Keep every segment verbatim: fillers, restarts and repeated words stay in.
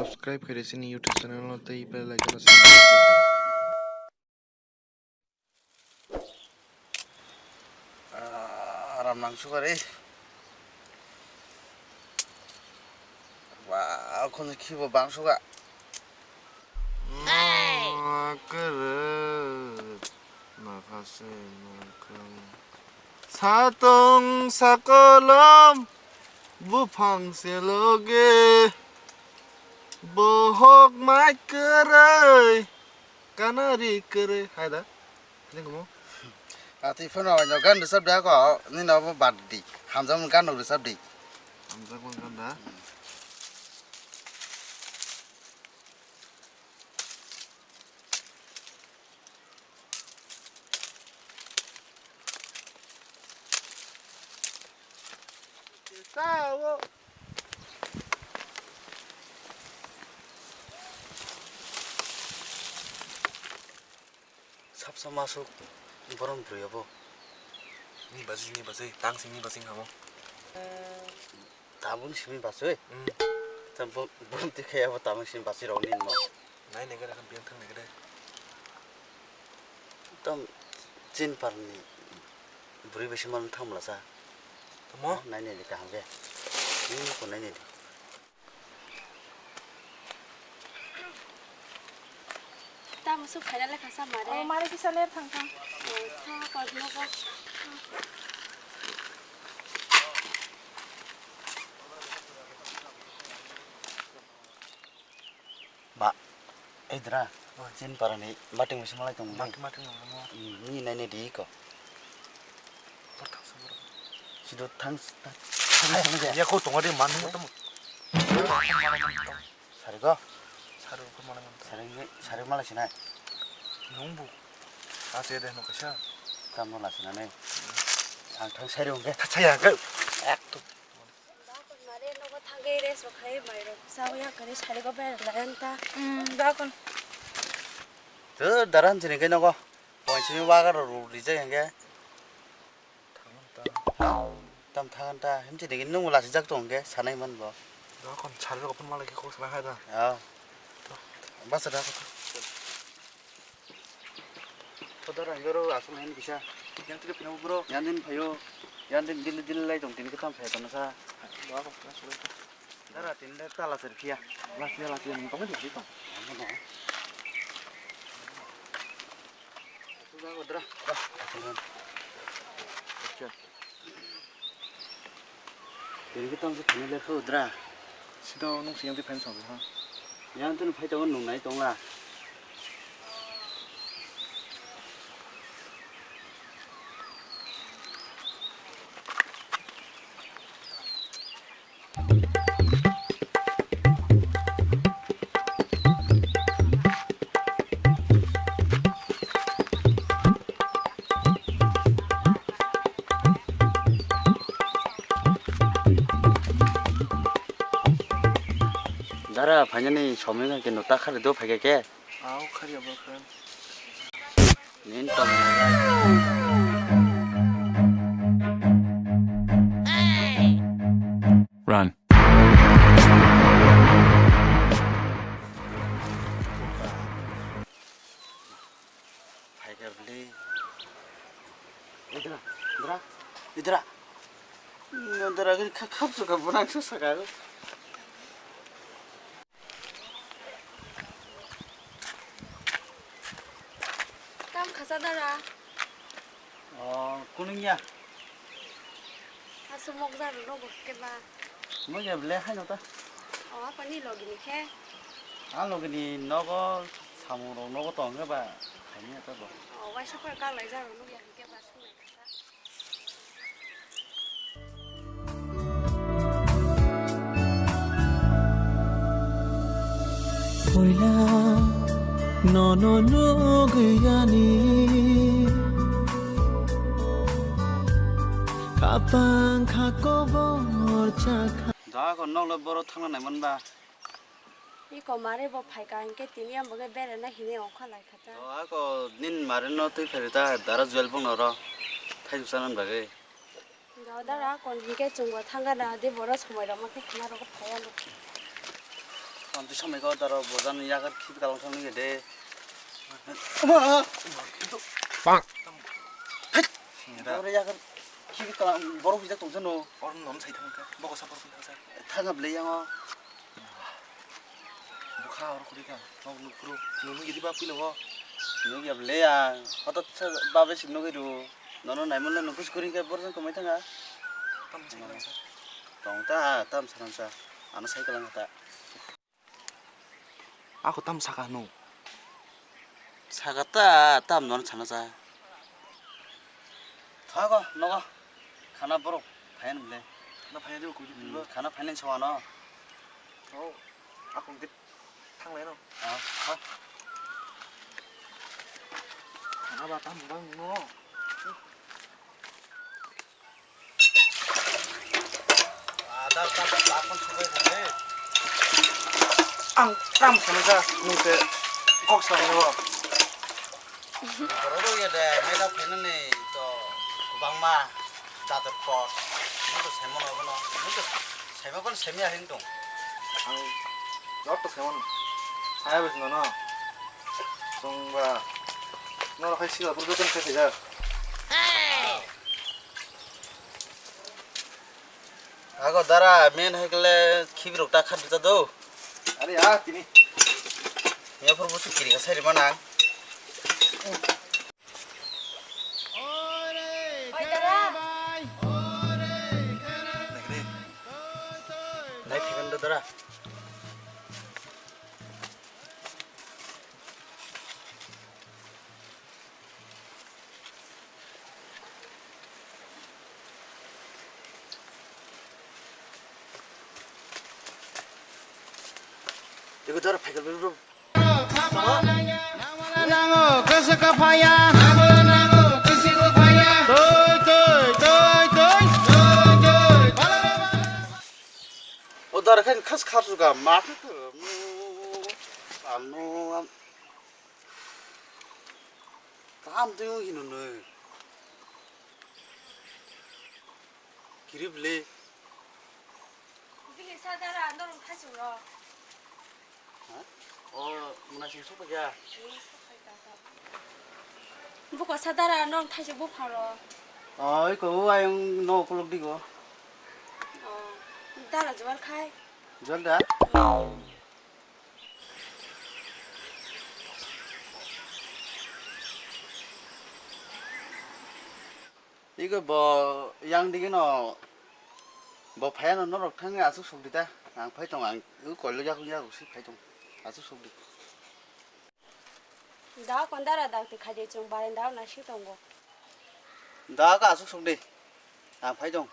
Subscribe khaidi chini YouTube channel no tei bell icon no smash khaidi. Ah, aram nangsuka re. Ba, khonsa khibo bangsuka. Makwrwk, makhase makwrwng. Satong sakolom buphang se loge bohok mai kwrwi kanari kwrwi. Hai da. Nini kumo? Ati phano no gan rwchap da ko, nini abo bad di. Hamjakmani gan rwchap di. Hamjakmani gan da? Sao. Sapsa masuk borom bwrwi abo. Ni basi, ni basi, tang sing ni basi hamo. Tabung simi basui. Hmm. Tam bo-, bom tikhe abo tabung simi basui rok ni no. Nai nai gada kan biang thang nai gada. Tam chin par ni bwrwi basi mal thang mala sa. Tamo? Nai nai di kaham ke. Ni ko nai nai di. Tamo suk phaina lekha sa mare. Oh, mare kisa ler thang thang. Oh, tha kor nogo. Ba, ei dra, oh, chin parani mating misi malai tong. Mating, mating nang mo. Hmm, ni nai nai di ko. Sido thang, thang, thang, thang, ya ko tongo de man mo tamo. Sari ko? Sari ko mana man. Sari, sari mala sinai. Nung bu. Ase de no kasa. Kam no la sinai. Ang thang sari ungke. Saya ke. Ek tu. Mare nogo thangwi rest rok khai mai rok. Sawi ya kare sari ko ber la enta. Hmm, dakon. Tu daran sini ke nogo. Poin sini wagar ro rijak hingke. Thangan ta. Tam thangan ta. Himchi digi nung lasi jak tong hingke sanai man bo. Dakon sari rok phun malai ke kok sana hai da. Ah. Basa da. Todor ang garo asung hen kisa. Yang tiri phino bro. Yang din phayo. Yang din dil dil lai tong tin kitam phayo tong sa. Dakon na sulu. Dara tin de tala ser kia. Lasia lasia nung tong di tong. Sudah ko dra. Tin kitam se phino le ko dra. Sido nung siyang di phan song ha. Yang tun phai tong nung nai tong la. Dara phainani somoi khe no ta khari do phaikha khe. Au khari abo khe. Nin tong. Run. Phaikha bwlwi. Idra, idra, idra. Idra gini kha-, khap suka bunang su saka. Tam khasa dara. Oh, kuning ya. Asumok jaru nogo keba. Mo ya ble hai no ta. Oh, apa ni logi ni khe? A logi ni nogo samung rok nogo tong khe ba. Hai ni ta bo. Oh, waisa par ka lai jaru nogo ya khe ba sunai khasa. Puila nono nugwi ani kapang kha kobor chakha. Da ko nok le boro thangna nai man ba. Iko mare bo phaika hinkhe tini ang bo khe berena hini ongkha lai kha ta. O ako nin mare no twi phari ta dara Juel bongno ro thaijuk chanan bagwi. Ga dara kon hinkhe chwngbo thangana de boro somoi rok ma khe khna rok phai ano. Amtwi samai kok daro bojan yakar khibi kalang thang nungya de. Ama! Bang! Hei! Singra. Daro yakar khibi kalang borok hijak tongsa no. Or nom sai thang kha. Boko sa borok hijak sa. Thang able yang o. Bukha or khuri kha. Nok nuk phuru. Nunu gidi ba pilo bo. Nunu ya ble ya. Hotot sa ba be sim nugui ru. Nono naimole nukus kuring khe borok jang kwmai thang kha. Tam sai kalang sa. Tong ta tam saram sa. Ano sai kalang ta. Ako tam saka hwnwi. Saka ta tam nono sana cha. Thago nogo. Khana borok phayan bole. Na phayan de ko. Hmm, khana phayan sawano. Oh, ako ngit thanglai no. Ah, ha. Khana ba tam bang no. Adar ta bakon subai thangwi. Ang tam sana ja nungke kok sana bo. Borok ya de meda phainani to kwbangma dator pot. Nung to saimano bono. Nung to saima kon saimya hing tong. Ang joto saimano. Saya bes nono. Tongba noro hai sila purbe kon khe khe ja. Ago dara men hai kle khibrok ta khat ta do. Are ya tini. Ya pur busu kiri ka sari mana. Oi dara. Nai phi kan do dara. Ego dara phaikal bro. Nango, kese ka phaya. Nango, nango, kese ka phaya. Toi, toi, toi, toi. Toi, toi. O dara khain khas khas ga ma. Ano. Kaham twi wng hino nwi. Kirip le. Bini sadara norok thaichuk rok. Ha? O mwnasing sok ya. Buko sadara norok thaichuk buphang rok. Oi ko ayung no kuluk digo. O dara jual khai. Jual da? Ego bo yang digi no bo phaya no norok thangwi aswk sok di ta ang phai tong ang koilo yakung yakung si phai tong aswk sok di. Da kondara da ti khaje chung barenda na si tongo. Da ka aswk sok di ang phai tong.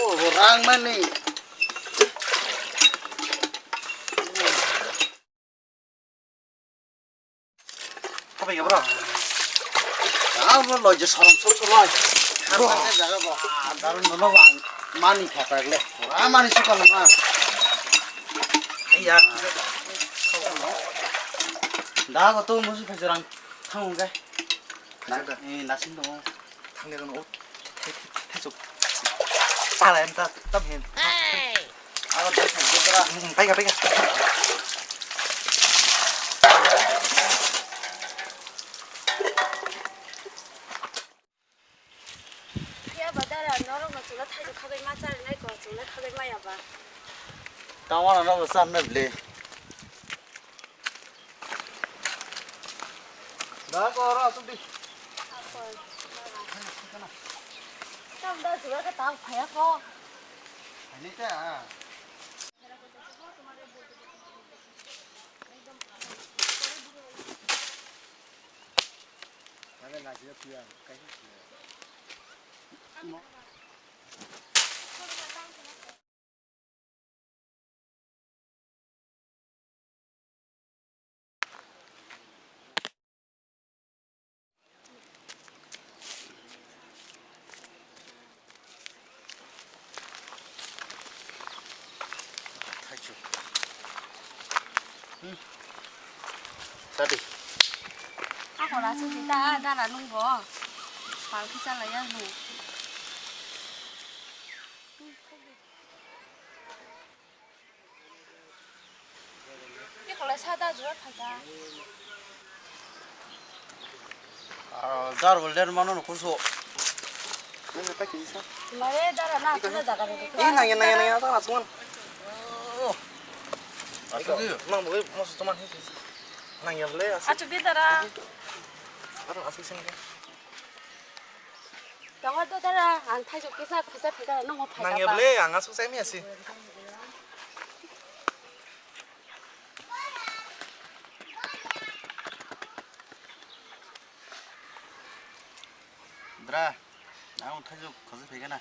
Oh, rang mani. Apa ya, bro? Ah, bro, lo je sorong sor sor lai. Bro. Apa jaga, bro? Ah, darun dulu, bang. Mani kata le. Ah, mani suka nama. Iya. Da ko tu musu phajarang thang ga. Phajar da. Eh, nasin dong. Thang ga no. Thai thai thai chuk. Pala em ta tam hin. Hey. Aro da thang ga. Hmm, pai ga pai ga. Phiya ba dara norok no chwla thaichuk khagwi ma charinai ko chwla khagwi maya ba. Tamo no no sam ne ble. Da ko ro asuk di. Tam da chwla ka tam phaya ko. Ani ta. Thaichu. Hmm. Sadi. Ako la suti ta dara nungbo. Pal khe chalaiya hwnwi. Tei kholai sa da jora phaikha. Ah, jar bol der mano no kuso. Mare dara na kuno jaga re. Eh, nangya, nangya, nangya, ta na suman. Oh. Asu di. Mang bole moso toman. Nangya bole asu. Achu bi dara. Aro asu sing. Tongo do dara, ang thaijok kisa kisa phikha nang mo phaikha. Nangya bole ang asu sai mi asi. Dra, ang thaijok khosoi phaikha na.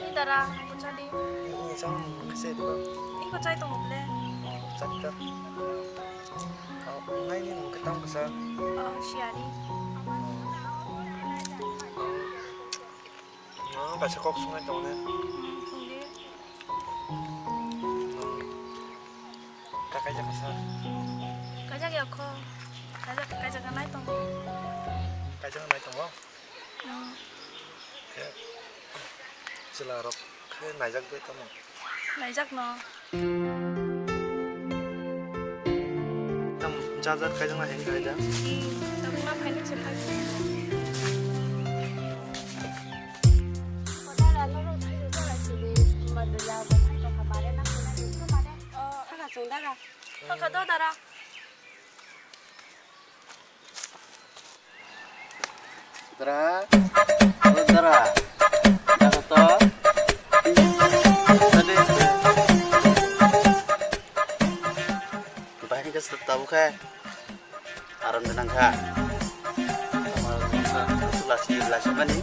Ei dara, ang kuchadi. Ini sama kasih itu. Iko chai tong ble. Chai ta. Kau ngai ni mungkin tang kasa. Oh, siari. Ang kaisa kok sungai tong ne. Tongdi. Kakai jakasa. Kajak yakho. Kajak kajak nai tong. Kaisa nai tongo. Hmm. Khe chwla rok khe naijak bai tamo. Naijak no. Tam jajar kaijak na heng kaijak. Hmm. Tam ma phaini se phai. Kota la no ro thai ro la sili ma de la ba thai ko ha mare na ko na ni ko mare. Oh, ana sung dara. Kha kha do dara. Dara, o dara, dara to. Tadi. Bahai ke tabuk hai. Aram de nangkha. Lasi, lasi mani.